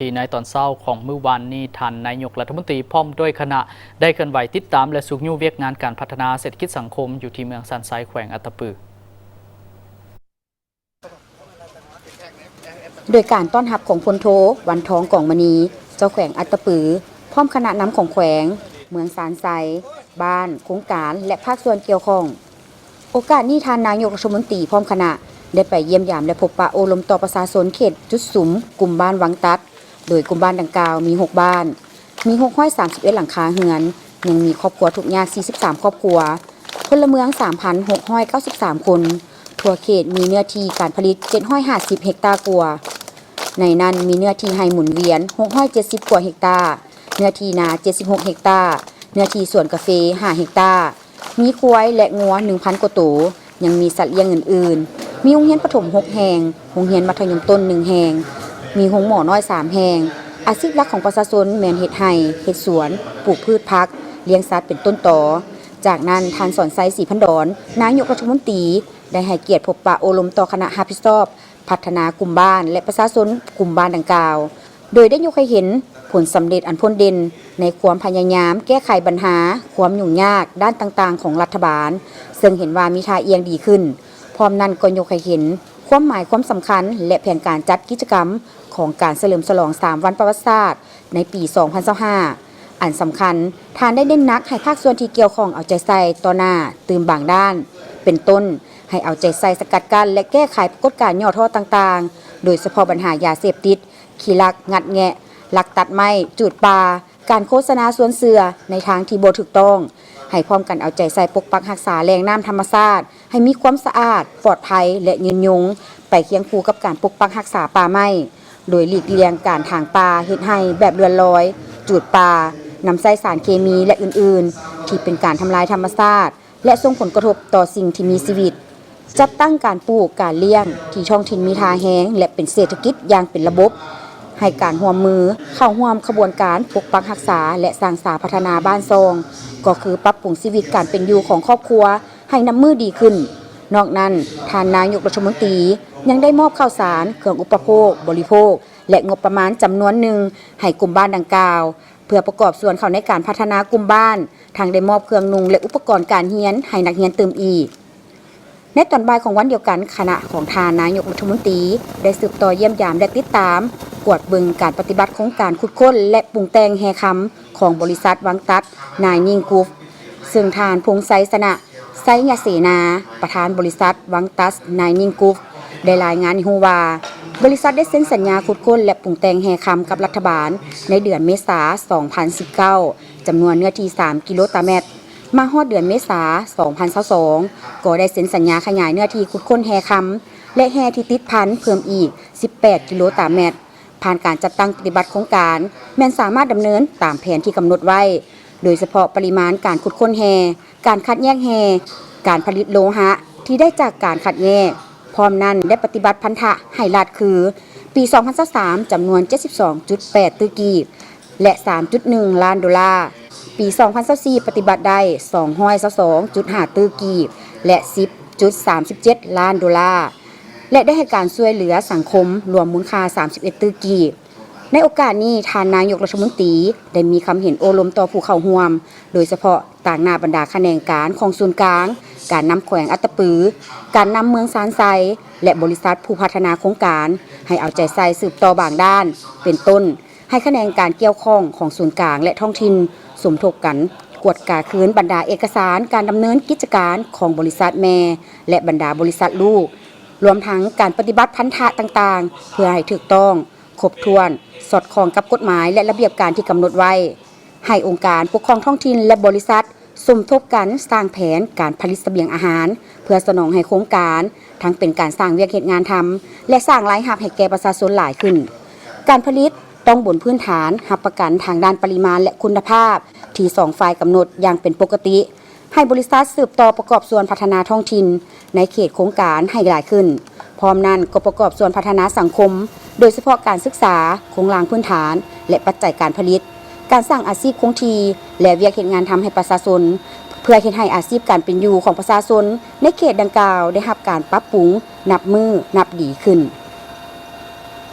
ທີ່ໃນຕອນເຊົ້າຂອງມື້ວານນີ້, ທ່ານນາຍົກລັດຖະມົນຕີພ້ອມດ້ວຍຄະນະ ໄດ້ເຄື່ອນໄຫວຕິດຕາມ ແລະ ຊຸກຍູ້ວຽກງານການພັດທະນາເສດຖະກິດສັງຄົມ ຢູ່ທີ່ເມືອງຊານໄຊ ແຂວງອັດຕະປື. ໂດຍການຕ້ອນຮັບຂອງພົນໂທ ວັນທອງ ກອງມະນີ ເຈົ້າແຂວງອັດຕະປື ພ້ອມຄະນະນຳຂອງແຂວງ, ເມືອງຊານໄຊ, ບ້ານ, ໂຄງການ ແລະ ພາກສ່ວນກ່ຽວຂ້ອງ. ໂອກາດນີ້, ທ່ານນາຍົກລັດຖະມົນຕີພ້ອມຄະນະ ໄດ້ໄປຢ້ຽມຢາມ ແລະ ພົບປະໂອ້ລົມຕໍ່ປະຊາຊົນເຂດຈຸດສຸມກຸ່ມບ້ານວັງຕັດ, ໂດຍກຸ່ມບ້ານດັ່ງກ່າວມີຫົກບ້ານ, ມີຫົກຮ້ອຍສາມສິບເອັດຫຼັງຄາເຮືອນ, ຍັງມີຄອບຄົວທຸກຍາກສີ່ສິບສາມຄອບຄົວ, ພົນລະເມືອງສາມພັນຫົກຮ້ອຍເກົ້າສິບສາມຄົນ, ທົ່ວເຂດມີເນື້ອທີ່ການຜະລິດເຈັດຮ້ອຍຫ້າສິບເຮັກຕາກວ່າ. ໃນນັ້ນມີເນື້ອທີ່ໄຮ່ໝູນວຽນຫົກຮ້ອຍເຈັດສິບກວ່າເຮັກຕາ, ເນື້ອທີ່ນາເຈັດສິບຫົກເຮັກຕາ, ເນື້ອທີ່ສວນກາເຟຫ້າເຮັກຕາ, ມີຄວາຍ ແລະ ງົວໜຶ່ງພັນກວ່າໂຕ, ຍັງມີສັດລ້ຽງອື່ນໆ. ມີໂຮງຮຽນປະຖົມຫົກແຫ່ງ, ໂຮງຮຽນມັດທະຍົມຕົ້ນໜຶ່ງແຫ່ງ, ມີໂຮງໝໍນ້ອຍສາມແຫ່ງ. ອາຊີບຫຼັກຂອງປະຊາຊົນແມ່ນເຮັດໄຮ່, ເຮັດສວນ, ປູກພືດຜັກ, ລ້ຽງສັດເປັນຕົ້ນຕໍ. ຈາກນັ້ນ, ທ່ານ ສອນໄຊ ສີພັນດອນ, ນາຍົກລັດຖະມົນຕີ ໄດ້ໃຫ້ກຽດພົບປະໂອ້ລົມຕໍ່ຄະນະຮັບຜິດຊອບ ພັດທະນາກຸ່ມບ້ານ ແລະ ປະຊາຊົນກຸ່ມບ້ານດັ່ງກ່າວ, ໂດຍໄດ້ຍົກໃຫ້ເຫັນຜົນສຳເລັດອັນພົ້ນເດັ່ນໃນຄວາມພະຍາຍາມແກ້ໄຂບັນຫາຄວາມຫຍຸ້ງຍາກດ້ານຕ່າງໆຂອງລັດຖະບານ, ເຊິ່ງເຫັນວ່າມີທ່າອ່ຽງດີຂຶ້ນ. ພ້ອມນັ້ນກໍຍົກໃຫ້ເຫັນຄວາມໝາຍຄວາມສຳຄັນ ແລະ ແຜນການຈັດກິດຈະກຳຂອງການສະເຫຼີມສະຫຼອງສາມວັນປະຫວັດສາດໃນປີສອງພັນຊາວຫ້າ. ອັນສຳຄັນ, ທ່ານໄດ້ເນັ້ນໜັກໃຫ້ພາກສ່ວນທີ່ກ່ຽວຂ້ອງເອົາໃຈໃສ່ຕໍ່ໜ້າຕື່ມບາງດ້ານ, ເປັນຕົ້ນ, ໃຫ້ເອົາໃຈໃສ່ສະກັດກັ້ນ ແລະ ແກ້ໄຂປາກົດການຫຍໍ້ທໍ້ຕ່າງໆ, ໂດຍສະເພາະບັນຫາຢາເສບຕິດ, ຂີ້ລັກ, ງັດແງະ, ລັກຕັດໄມ້, ຈູດປ່າ, ການໂຄສະນາຊວນເຊື່ອໃນທາງທີ່ບໍ່ຖືກຕ້ອງ, ໃຫ້ພ້ອມກັນເອົາໃຈໃສ່ປົກປັກຮັກສາແຫຼ່ງນ້ຳທຳມະຊາດ ໃຫ້ມີຄວາມສະອາດ, ປອດໄພ ແລະ ຍືນຍົງ, ໄປຄຽງຄູ່ກັບການປົກປັກຮັກສາປ່າໄມ້, ໂດຍຫຼີກລ່ຽງການຖາງປ່າ, ເຮັດໄຮ່ແບບເລື່ອນລອຍ, ຈູດປ່າ, ນຳໃຊ້ສານເຄມີ ແລະ ອື່ນໆ ທີ່ເປັນການທຳລາຍທຳມະຊາດ ແລະ ສົ່ງຜົນກະທົບຕໍ່ສິ່ງທີ່ມີຊີວິດ. ຈັດຕັ້ງການປູກ, ການລ້ຽງ ທີ່ທ້ອງຖິ່ນມີທ່າແຮງ ແລະ ເປັນເສດຖະກິດຢ່າງເປັນລະບົບ, ໃຫ້ການຮ່ວມມືເຂົ້າຮ່ວມຂະບວນການປົກປັກຮັກສາ ແລະ ສ້າງສາພັດທະນາບ້ານຊ່ອງ, ກໍຄືປັບປຸງຊີວິດການເປັນຢູ່ຂອງຄອບຄົວ ໃຫ້ນັບມື້ດີຂຶ້ນ. ນອກນັ້ນ, ທ່ານນາຍົກລັດຖະມົນຕີຍັງໄດ້ມອບເຂົ້າສານ, ເຄື່ອງອຸປະໂພກ, ບໍລິໂພກ ແລະ ງົບປະມານຈຳນວນໜຶ່ງໃຫ້ກຸ່ມບ້ານດັ່ງກ່າວ ເພື່ອປະກອບສ່ວນເຂົ້າໃນການພັດທະນາກຸ່ມບ້ານ, ທັງໄດ້ມອບເຄື່ອງນຸ່ງ ແລະ ອຸປະກອນການຮຽນໃຫ້ນັກຮຽນຕື່ມອີກ. ໃນຕອນບ່າຍຂອງວັນດຽວກັນ, ຄະນະຂອງທ່ານນາຍົກລັດຖະມົນຕີໄດ້ສືບຕໍ່ຢ້ຽມຢາມ ແລະ ຕິດຕາມກວດເບິ່ງການປະຕິບັດໂຄງການຂຸດຄົ້ນ ແລະ ປຸງແຕ່ງແຮ່ຄຳ ຂອງບໍລິສັດວັງຕັດ Mining Group, ເຊິ່ງທ່ານ ພົງໄຊຊະນະ ໄຊຍະເສນາ, ປະທານບໍລິສັດວັງຕັດ Mining Group ໄດ້ລາຍງານໃຫ້ຮູ້ວ່າ, ບໍລິສັດໄດ້ເຊັນສັນຍາຂຸດຄົ້ນ ແລະ ປຸງແຕ່ງແຮ່ຄຳກັບລັດຖະບານໃນເດືອນເມສາ ສອງພັນສິບເກົ້າ ຈຳນວນເນື້ອທີ່ສາມກິໂລຕາແມັດ. ມາຮອດເດືອນເມສາ ສອງພັນຊາວສອງ ກໍໄດ້ເຊັນສັນຍາຂະຫຍາຍເນື້ອທີ່ຂຸດຄົ້ນແຮ່ຄຳ ແລະ ແຮ່ທີ່ຕິດພັນເພີ່ມອີກ ສິບແປດກິໂລຕາແມັດ. ຜ່ານການຈັດຕັ້ງປະຕິບັດໂຄງການ ແມ່ນສາມາດດຳເນີນຕາມແຜນທີ່ກຳນົດໄວ້, ໂດຍສະເພາະປະລິມານການຂຸດຄົ້ນແຮ່, ການຄັດແຍກແຮ່, ການຜະລິດໂລຫະທີ່ໄດ້ຈາກການຄັດແຍກ. ພ້ອມນັ້ນໄດ້ປະຕິບັດພັນທະໃຫ້ລັດຄື, ປີສອງພັນຊາວສາມ ຈຳນວນເຈັດສິບສອງຈຸດແປດຕື້ກີບ ແລະ ສາມຈຸດໜຶ່ງລ້ານໂດລາ, ປີສອງພັນຊາວສີ່ ປະຕິບັດໄດ້ ສອງຮ້ອຍຊາວສອງຈຸດຫ້າຕື້ກີບ ແລະ ສິບຈຸດສາມສິບເຈັດລ້ານໂດລາ ແລະ ໄດ້ໃຫ້ການຊ່ວຍເຫຼືອສັງຄົມລວມມູນຄ່າ ສາມສິບເອັດຕື້ກີບ. ໃນໂອກາດນີ້, ທ່ານນາຍົກລັດຖະມົນຕີໄດ້ມີຄຳເຫັນໂອ້ລົມຕໍ່ຜູ້ເຂົ້າຮ່ວມ, ໂດຍສະເພາະຕາງໜ້າບັນດາຂະແໜງການຂອງສູນກາງ, ການນຳແຂວງອັດຕະປື, ການນຳເມືອງຊານໄຊ ແລະ ບໍລິສັດຜູ້ພັດທະນາໂຄງການ ໃຫ້ເອົາໃຈໃສ່ສືບຕໍ່ບາງດ້ານ, ເປັນຕົ້ນ, ໃຫ້ຂະແໜງການກ່ຽວຂ້ອງຂອງສູນກາງ ແລະ ທ້ອງຖິ່ນ ສົມທົບກັນກວດກາຄືນບັນດາເອກະສານການດຳເນີນກິດຈະການຂອງບໍລິສັດແມ່ ແລະ ບັນດາບໍລິສັດລູກ, ລວມທັງການປະຕິບັດພັນທະຕ່າງໆ ເພື່ອໃຫ້ຖືກຕ້ອງ, ຄົບຖ້ວນ, ສອດຄ່ອງກັບກົດໝາຍ ແລະ ລະບຽບການທີ່ກຳນົດໄວ້. ໃຫ້ອົງການປົກຄອງທ້ອງຖິ່ນ ແລະ ບໍລິສັດ ສົມທົບກັນສ້າງແຜນການຜະລິດສະບຽງອາຫານ ເພື່ອສະໜອງໃຫ້ໂຄງການ, ທັງເປັນການສ້າງວຽກເຮັດງານທຳ ແລະ ສ້າງລາຍຮັບໃຫ້ແກ່ປະຊາຊົນຫຼາຍຂຶ້ນ. ການຜະລິດຕ້ອງບົນພື້ນຖານຮັບປະກັນທາງດ້ານປະລິມານ ແລະ ຄຸນນະພາບ ທີ່ສອງຝ່າຍກຳນົດຢ່າງເປັນປົກກະຕິ, ໃຫ້ບໍລິສັດສືບຕໍ່ປະກອບສ່ວນພັດທະນາທ້ອງຖິ່ນໃນເຂດໂຄງການໃຫ້ຫຼາຍຂຶ້ນ. ພ້ອມນັ້ນກໍປະກອບສ່ວນພັດທະນາສັງຄົມ, ໂດຍສະເພາະການສຶກສາ, ໂຄງລ່າງພື້ນຖານ ແລະ ປັດໄຈການຜະລິດ, ການສ້າງອາຊີບຄົງທີ່ ແລະ ວຽກເຮັດງານທຳໃຫ້ປະຊາຊົນ, ເພື່ອເຮັດໃຫ້ອາຊີບການເປັນຢູ່ຂອງປະຊາຊົນໃນເຂດດັ່ງກ່າວໄດ້ຮັບການປັບປຸງນັບມື້ນັບດີຂຶ້ນ.